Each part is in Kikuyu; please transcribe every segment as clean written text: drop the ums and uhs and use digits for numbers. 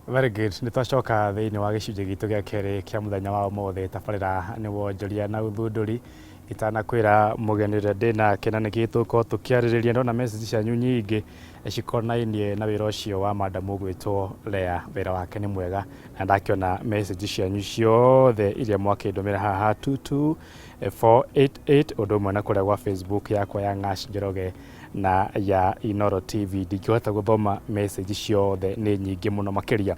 Very good. Nĩ twacoka thĩinĩ wa gĩcunjĩ gitũ gĩa kerĩ kĩa mũthenya wa ũmũthĩ. Tabarĩra nĩ wonjoria na ũthundũri. Itanakwĩra mũgeni ũrĩa ndĩ nake na nĩkĩ tũgũkorwo tũkĩarĩrĩria, ndona message cianyu nyingĩ cikonainie na wĩra ũcio wa madam ũgwĩtwo Lea. Wĩra wake nĩ mwega na ndakĩona message cianyu ciothe iria mwakĩndũmĩra haha 22488, ũndũ ũmwe na kũrĩa gwa Facebook yakwa ya Ng'ash Njoroge na ya Inoro TV. Ndingĩhota gũthoma message ciothe, nĩ nyingĩ mũno makĩria.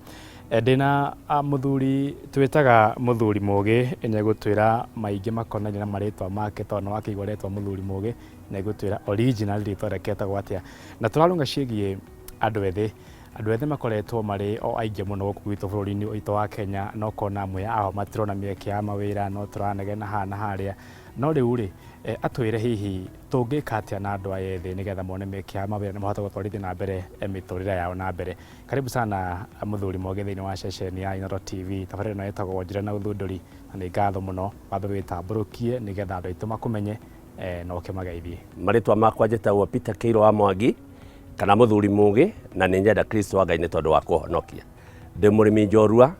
Ndĩna mũthuri twĩtaga mũthuri mũgĩ, nĩegũtwĩra maingĩ makonainie na marĩtwa make, tondũ nĩwakĩigua rĩtwa mũthuri mũgĩ, nĩegũtwĩra original rĩtwa rĩake etagwo atĩa. Na tũrarũnga ciĩgiĩ andũ ethĩ. Andũ ethĩ makoretwo marĩ o aingĩ mũno gũkũ gwitũ bũrũri-inĩ witũ wa Kenya, na ũkona amwe ao matirona mĩeke ya mawĩra, no tũranegena haha na harĩa. No rĩu rĩ, atwĩre hihi tũngĩka atĩa na andũ aya ethĩ nĩgetha mone mĩeke ya mawĩra na mahote gũtwarithia na mbere mĩtũrĩre yao na mbere. Karibu sana mũthuri Mũgĩ thĩinĩ wa ceceni ya Inooro TV. Tabarĩra ĩno ĩtagwo Wonjoria na Ũthundũri, na nĩ ngatho mũno. Wambe wĩtambũrũkie nĩgetha andũ aitũ makũmenye na ũkĩmageithie. Marĩtwa makwa njĩtagwo Peter Kĩirũ wa Mwangi kana mũthuri mũgĩ, na nĩ nyenda Kristo wa Ngai nĩ tondũ wa kũhonokia. Ndĩ mũrĩmi njorua,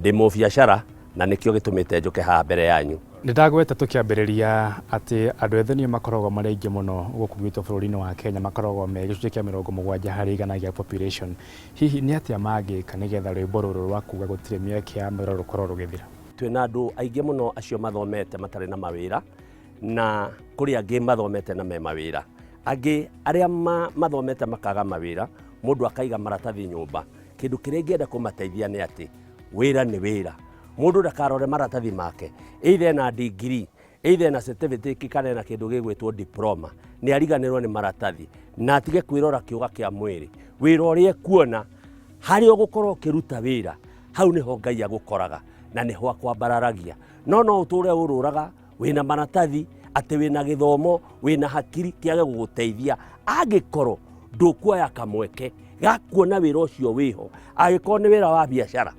ndĩ mũbiacara, na nĩkĩo gĩtũmĩte njũke haha mbere yanyu. Nĩ ndagweta tũkĩambĩrĩria atĩ andũ ethĩ nĩo makoragwo marĩ aingĩ mũno gũkũ gwitũ bũrũri-inĩ wa Kenya, makoragwo me gĩcunjĩ kĩa 70% gĩa population. Hihi nĩ atĩa mangĩka nĩgetha rwĩmbo rũrũ rwa kuga gũtirĩ mĩeke ya mawĩra rũkorwo rũgĩthira? Twĩna andũ aingĩ mũno acio mathomete matarĩ na mawĩra, na kũrĩ angĩ mathomete na me mawĩra. Angĩ arĩa mathomete makaga mawĩra, mũndũ akaiga maratathi nyũmba. Kĩndũ kĩrĩa ingĩenda kũmateithia nĩ atĩ wĩra nĩ wĩra. Mũndũ ndakarore maratathi make, either ena degree, either ena certificate kana ena kĩndũ gĩgwĩtwo diploma, nĩ ariganĩrwo nĩ maratathi na atige kwĩrora kĩũga kĩa mwĩrĩ. Wĩra ũrĩa ekuona, harĩa ũgũkorwo ũkĩruta wĩra, hau nĩho Ngai agũkoraga na nĩho akwambararagia. No no ũtũre ũrũraga wĩna maratathi atĩ wĩna gĩthomo, wĩna hakiri, kĩage gũgũteithia angĩkorwo ndũkuoya kamweke ga kuona wĩra ũcio wĩho. Angĩkorwo nĩ wĩra wa biacara,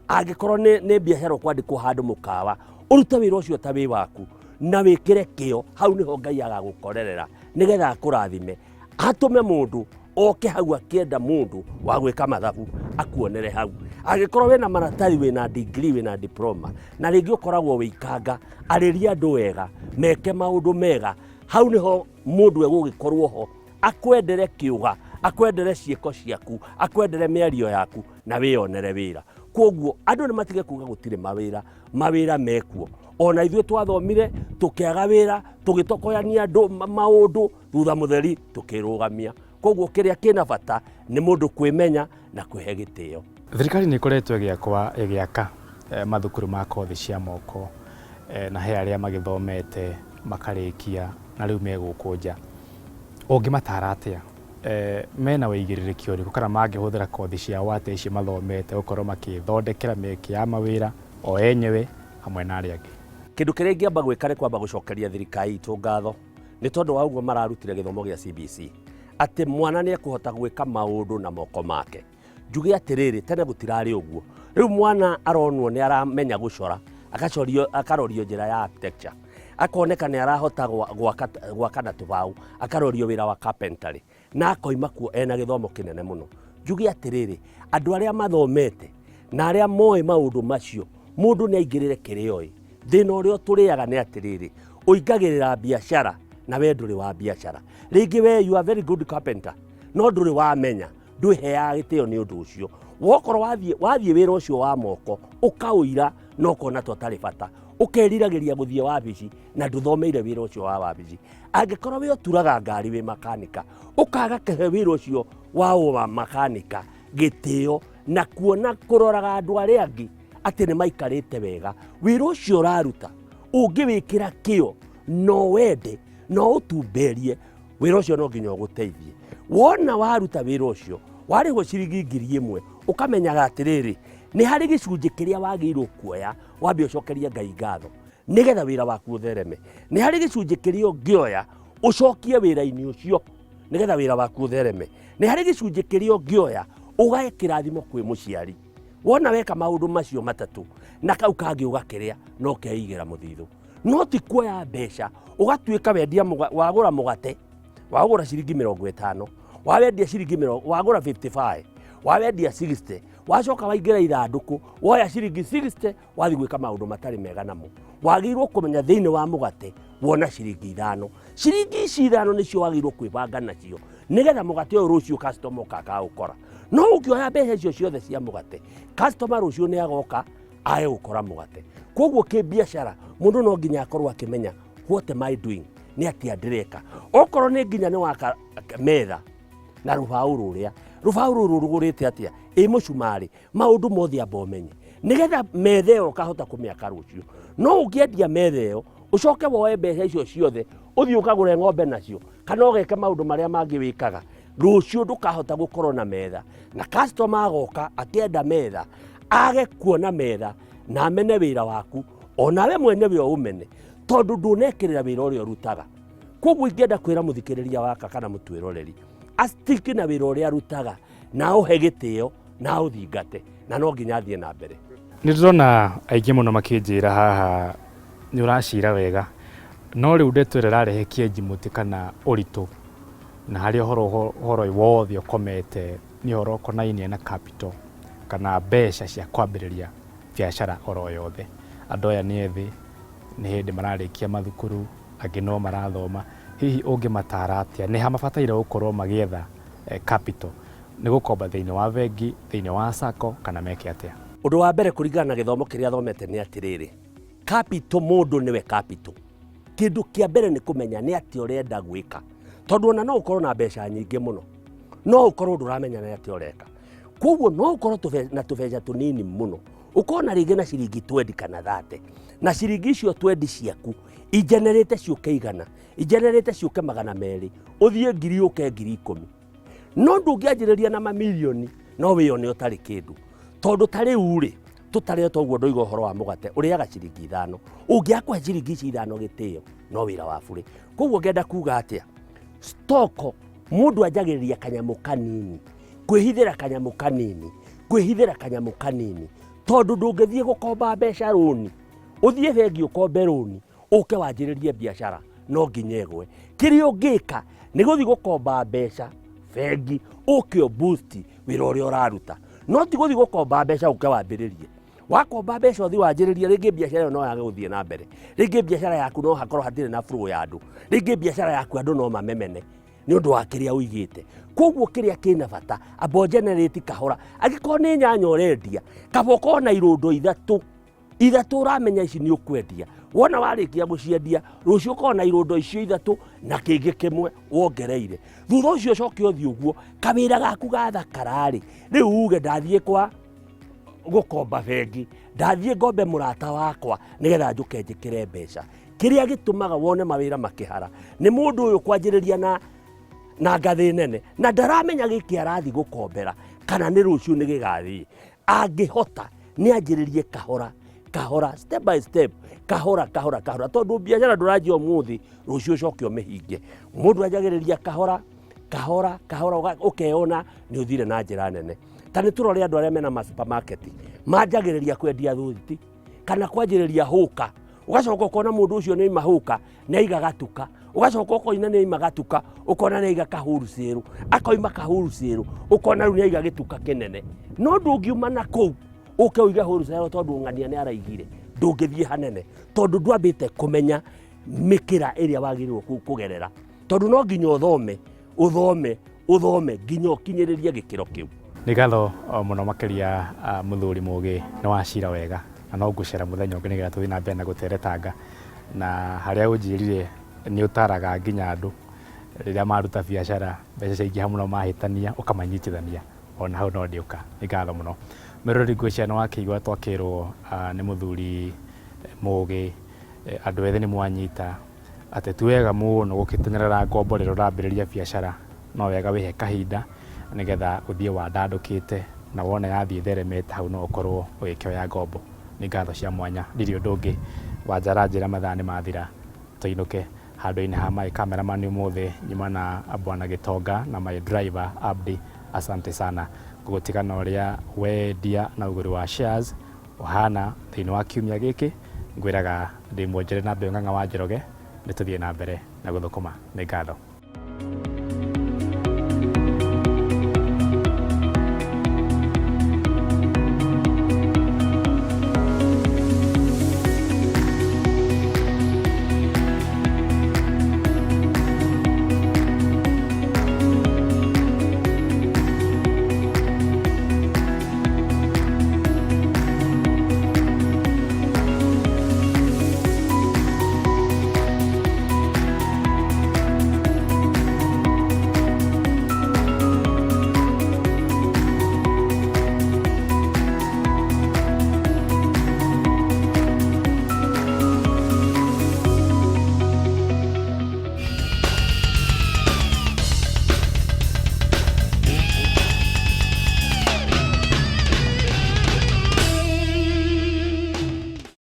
angĩkorwo nĩ biacara ũkwandĩkwo handũ mũkawa, ũrute wĩra ũcio ta wĩ waku na wĩkĩre kĩo, hau nĩho Ngai agagũkorerera nĩgetha akũrathime, atũme mũndũ oke hau akĩenda mũndũ wa gwĩka mathabu akuonere hau. Angĩkorwo wĩna maratathi, wĩna degree, wĩna diploma, na rĩngĩ ũkoragwo wĩ ikanga, arĩria andũ wega, meke maũndũ mega, hau nĩho mũndũ egũgĩkorwo ho akwendere kĩũga, akwendere ciĩko ciaku, akwendere mĩario yaku na wĩyonere wĩra. Koguo andũ nĩ matige kuga gũtirĩ mawĩra, mawĩra mekuo. Ona ithuĩ twathomire tũkĩaga wĩra, tũgĩtokoyania andũ maũndũ, thutha mũtheri tũkĩrũgamia. Koguo kĩrĩa kĩna bata nĩ mũndũ kwĩmenya na kwĩhe gĩtĩo. Thirikari nĩ ĩkoretwo ĩgĩaka mathukuru ma kothi cia moko, na he arĩa magĩthomete makarĩkia na rĩu me gũkũ nja. Ũngĩmatara atĩa? Mena ũigĩrĩrĩki ũrĩkũ kana mangĩhũthĩra kothi ciao atĩa icio mathomete gũkorwo makĩthondekera mĩeke ya mawĩra o enyewe hamwe na arĩa angĩ? Kĩndũ kĩrĩa ingĩamba gwĩka nĩ kwamba gũcokeria thirikari itũ ngatho nĩ tondũ wa ũguo mararutire gĩthomo gĩa CBC, atĩ mwana nĩ ekũhota gwĩka maũndũ na moko make. Njuge atĩrĩrĩ, tene gũtirarĩ ũguo. Rĩu mwana aronwo nĩ aramenya gũcora, agacorio, akarorio njĩra ya architecture, akoneka nĩ arahota gwaka na tũbaũ, akarorio wĩra wa carpentry, na akoima kuo ena gĩthomo kĩnene mũno. Njuge atĩrĩrĩ, andũ arĩa mathomete na arĩa moĩ maũndũ macio, mũndũ nĩ aingĩrĩre kĩrĩa oĩ. Thĩna ũrĩa ũtũrĩaga nĩ atĩrĩrĩ, ũingagĩrĩra biacara na we ndũrĩ wa biacara. Rĩngĩ we you are very good carpenter, no ndũrĩ wamenya, ndwĩheaga gĩtĩo nĩ ũndũ ũcio. Wokorwo wathiĩ wĩra ũcio wa moko, ũkaũira na ũkona ta ũtarĩ bata, ũkeriragĩria gũthiĩ wabici na ndũthomeire wĩra ũcio wa wabici. Angĩkorwo we ũturaga ngari wĩ makanika, ũkaga kũhe wĩra ũcio wa wa makanika gĩtĩo na kuona kũroraga andũ arĩa angĩ atĩ nĩ maikarĩte wega. Wĩra ũcio ũraruta ũngĩwĩkĩra kĩo no wende no ũtumberie, wĩra ũcio no nginya ũgũteithie. Wona waruta wĩra ũcio warĩhwo ciringi 1000, ũkamenyaga atĩrĩrĩ, nĩ harĩ gĩcunjĩ kĩrĩa wagĩrĩirwo kuoya wambe ũcokerie Ngai ngatho nĩgetha wĩra waku ũthereme. Nĩ harĩ gĩcunjĩ kĩrĩa ũngĩoya ũcokie wĩra-inĩ ũcio nĩgetha wĩra waku ũthereme. Nĩ harĩ gĩcunjĩ kĩrĩa ũngĩoya ũgae kĩrathimo kwĩ mũciari. Wona weka maũndũ macio matatũ na kau kangĩ ũgakĩrĩa, no keigĩra mũthithũ. No ti kuoya mbeca ũgatuĩka wendia wagũra mũgate, wagũra ciringi 50, wawendia ciringi mĩrongo, wagũra 55, Wawendia 60, wacoka waingĩra ithandũkũ, woya ciringi 60, wathiĩ gwĩka maũndũ matarĩ mega namo. Wagĩrĩirwo kũmenya thĩinĩ wa mũgate wona ciringi 5. Ciringi ici 5 nĩcio wagĩrĩirwo kwĩbanga nacio nĩgetha mũgate ũyũ rũciũ customer oka akaũkora. No ũngĩoya mbeca icio ciothe cia mũgate, customer rũciũ nĩ agoka age gũkora mũgate. Koguo kĩbiacara mũndũ no nginya akorwo akĩmenya what am I doing, nĩ atĩa ndĩreka. Okorwo nĩ nginya nĩ waka metha na rũbaũ rũrĩa, rũbaũ rũrũ rũgũrĩte atĩa, ĩ mũcumarĩ, maũndũ mothe amba ũmenye nĩgetha metha ĩyo ũkahota kũmĩaka rũciũ. No ũngĩendia metha ĩyo ũcoke woe mbeca icio ciothe ũthiĩ ũkagũre ng'ombe nacio kana ũgeke maũndũ marĩa mangĩ wĩkaga, rũciũ ndũkahota gũkorwo na metha, na customer agoka akĩenda metha age kuona metha na amene wĩra waku, onawe mwene we ũmene tondũ ndũnekĩrĩra wĩra ũrĩa ũrutaga. Koguo ingĩenda kwĩra mũthikĩrĩria waka kana mũtwĩroreri astiki na wĩra ũrĩa arutaga na ũhe gĩtĩo na ũthingate, na no nginya athiĩ na mbere. Nĩ ndĩrona aingĩ mũno makĩnjĩra haha nĩ ũracira wega, no rĩu ndeto ĩrĩa ĩrarehe kĩenji mũtĩ kana ũritũ na harĩa ũhoro ũhoro wothe ũkomete nĩ ũhoro ũkonainie na capital kana mbeca cia kwambĩrĩria biacara oro yothe. Andũ aya nĩ ethĩ, nĩ hĩndĩ mararĩkia mathukuru, angĩ no marathoma. Hihi ũngĩmatara atĩa? Nĩ ha mabataire gũkorwo magĩetha capital? Nĩ gũkomba thĩinĩ wa bengi, thĩinĩ wa sacco kana meke atĩa? Ũndũ wa mbere kũringana na gĩthomo kĩrĩa thomete nĩ atĩrĩrĩ, capital mũndũ nĩwe capital. Kĩndũ kĩa mbere nĩ kũmenya nĩ atĩa ũrenda gwĩka, tondũ ona no ũkorwo na mbeca nyingĩ mũno, no ũkorwo ndũramenya nĩ atĩa ũreka. Koguo no ũkorwo na tũbeca tũnini mũno, ũkorwo na rĩngĩ na ciringi 20 kana 30, na ciringi icio 20 ciaku igenerate ciũke 100, igenerate ciũke 200, ũthiĩ 1000 ũke 10,000. No ndũngĩanjĩrĩria na mamirioni no wĩyone ũtarĩ kĩndũ, tondũ ta rĩu rĩ tũtarĩ toguo ndoiga ũhoro wa mũgate ũrĩaga ciringi 5, ũngĩakũhe ciringi ici 5 gĩtĩo no wĩra wa burĩ. Koguo ngenda kuga atĩa, stoko mũndũ anjagĩrĩria kanyamũ kanini, kwĩhithĩra kanyamũ kanini, kwĩhithĩra kanyamũ kanini, tondũ ndũngĩthiĩ gũkomba mbeca rũni, ũthiĩ bengi ũkombe rũni ũke wanjĩrĩrie biacara no nginya ĩgwe. Kĩrĩa ũngĩka nĩ gũthiĩ gũkomba mbeca bengi ũke ũ boost wĩra ũrĩa ũraruta, no ti gũthiĩ gũkomba mbeca ũke wambĩrĩrie. Wakomba mbeca ũthiĩ wanjĩrĩrie, rĩngĩ biacara ĩyo no yage gũthiĩ na mbere, rĩngĩ biacara yaku no hakorwo hatirĩ na flow ya andũ, rĩngĩ biacara yaku andũ no mamemene nĩ ũndũ wa kĩrĩa ũigĩte. Koguo kĩrĩa kĩna bata, amba ũ generate kahora. Angĩkorwo nĩ nyanya ũrendia, kaba ũkorwo na irũndo ithatũ ithatũ ũramenya ici nĩ ũkwendia, wona warĩkia gũciendia rũciũ ũkorwo na irũndo icio ithatũ na kĩngĩ kĩmwe wongereire. Thutha ũcio ũcoke ũthiĩ ũguo kawĩra gaku gathakararĩ, rĩu uge ndathiĩ kwa gũkomba bengi, ndathiĩ ngombe mũrata wakwa nĩgetha njũke njĩkĩre mbeca. Kĩrĩa gĩtũmaga wone mawĩra makĩhara nĩ mũndũ ũyũ kwanjĩrĩria na ngathĩ nene, na ndaramenya gĩkĩ arathiĩ gũkombera kana nĩ rũciũ nĩ gĩgathiĩ. Angĩhota nĩ anjĩrĩrie kahora kahora, step by step, kahora kahora kahora, tondũ biacara ndũranjia ũmũthĩ rũciũ ũcoke ũmĩhinge. Mũndũ anjagĩrĩria kahora kahora kahora, ũkeyona nĩ ũthire na njĩra nene. Ta nĩ tũrore andũ arĩa mena ma supermarket, manjagĩrĩria kwendia thuti kana kwanjĩrĩria hũka, ũgacoka ũkona mũndũ ũcio nĩ aima hũka nĩ aiga gatuka, ũgacoka ũkoina nĩ aima gatuka ũkona nĩ aiga kahurusĩrũ, akoima kahurusĩrũ ũkona rĩu nĩ aiga gĩtuka kĩnene. No ndũngiuma na kũu ũke ũige hurusĩrũ tondũ ng'ania nĩ araigire, ndũngĩthiĩ hanene tondũ ndwambĩte kũmenya mĩkĩra ĩrĩa wagĩrĩirwo kũgerera, tondũ no nginya ũthome ũthome ũthome nginya ũkinyĩrĩrie gĩkĩro kĩu. Nĩ ngatho mũno makĩria mũthuri mũgĩ, nĩ wacira wega na no ngũcera mũthenya ũngĩ nĩgetha tũthiĩ na mbere na gũteretanga, na harĩa ũnjĩrire nĩ ũtaraga nginya andũ rĩrĩa maruta biacara mbeca ciaingĩha mũno mahĩtania ũkamanyitithania, ona hau no ndĩũka. Nĩ ngatho mũno. Mwĩroreri ngwĩciria nĩ wakĩigua twakĩrwo nĩ mũthuri mũgĩ, andũ ethĩ nĩ mwanyita atĩ ti wega mũno gũgĩteng'erera ngombo rĩrĩa ũrambĩrĩria biacara, no wega wĩhe kahinda nĩgetha ũthiĩ wandandũkĩte na wona yathiĩ ĩtheremete hau no ũkorwo ũgĩkĩoya ngombo. Nĩ ngatho cia mwanya, ndirĩ ũndũ ũngĩ. Wanja aranjĩra mathaa nĩ mathira tũinũke. Handũ-inĩ ha my cameraman ũmũthĩ nyuma na Bwana Gĩtonga na my driver Abdi, asante sana. Ngũgũtiga na ũrĩa wendia na ũgũri wa shares ũhana thĩinĩ wa kiumia gĩkĩ. Ngwĩraga ndĩ mwonjere na mbeũ ng'ang'a wa Njoroge, nĩ tũthiĩ na mbere na gũthũkũma. Nĩ ngatho.